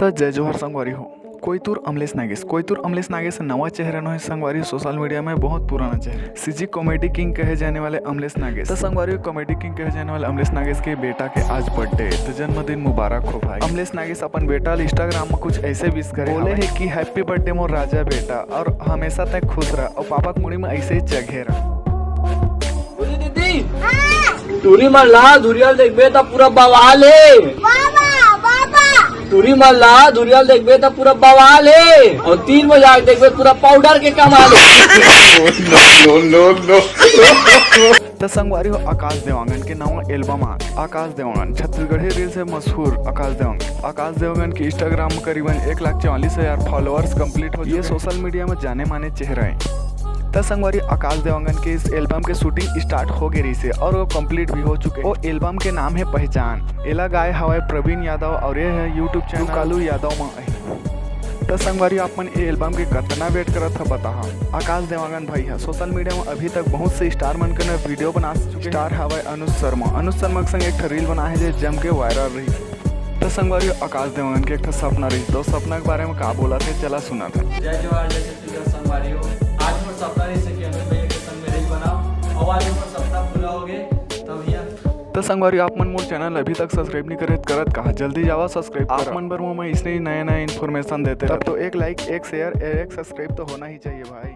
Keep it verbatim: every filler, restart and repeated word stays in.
त जय जोहार संगवारी हो। कोइतुर अमलेश नागेश, कोइतुर अमलेश नागेश नवा चेहरा नोहे संगवारी, सोशल मीडिया में बहुत पुराना चेहरा। सीजी कॉमेडी किंग कहे जाने वाले अमलेश नागेश। त संगवारी हो, कॉमेडी किंग कहे जाने वाले अमलेश नागेश के बेटा के आज बर्थडे, त जन्मदिन मुबारक हो भाई। अमलेश नागेश अपन बेटा ल इंस्टाग्राम में कुछ ऐसे विश करे बोले हवय। हे कि हैप्पी बर्थडे मोर राजा बेटा, और हमेशा तक खुश रह, और पापा के मुड़ी में ऐसे ही चघे रह। बोले दीदी, टूरी मन ला धुरिया ल देखबे त पूरा बवाल हे। बाबा, बाबा। टूरी मन ला धुरिया ल देखबे त पूरा बवाल हे, और तीन बजे आके देखबे पूरा पाउडर के कमाल हे। No, no, no। त संगवारी हो, आकाश देवांगन के नवा एल्बम आ। आकाश देवांगन छत्तीसगढ़ी रील से मशहूर आकाश देवांगन। आकाश देवांगन के इंस्टाग्राम में करीबन एक लाख चवालीस हजार फॉलोअर्स कंप्लीट हो ये चुके हैं। सोशल मीडिया में जाने माने चेहरा है। त संगवारी, आकाश देवांगन के इस एल्बम के शूटिंग स्टार्ट हो गए रहिसे और वो कंप्लीट भी हो चुके। वो एल्बम के नाम है पहचान। एला गाए हवय प्रवीण यादव और ये है YouTube चैनल कालू यादव मा। त संगवारी, आप मन ए एल्बम के कतना वेट करत ह बताहा। आकाश देवांगन भाई ह सोशल मीडिया में अभी तक बहुत से स्टार मन के न वीडियो बना चुके। स्टार हवय अनुज शर्मा। अनुज शर्मा के संग एक ठो रील बना है जे जम के वायरल रही। त संगवारी, आकाश देवांगन के एक ठो सपना रही, तो सपना के बारे में का बोला थे, चला सुना था। जय जोहार, जय छत्तीसगढ़ संगवारी हो। आज मोर सपना रही से कि अनुज भैया के संग में रील बनाओ, और आज मोर सपना पूरा हो गए। तब भैया त संगवारी, आप मन मोर चैनल अभी तक सब्सक्राइब नहीं करे त करत कहा, जल्दी जावा सब्सक्राइब आप करा। मन बर मैं इसने ही नया नया इन्फॉर्मेशन देते तब रहता। तो एक लाइक, एक शेयर, एक सब्सक्राइब तो होना ही चाहिए भाई।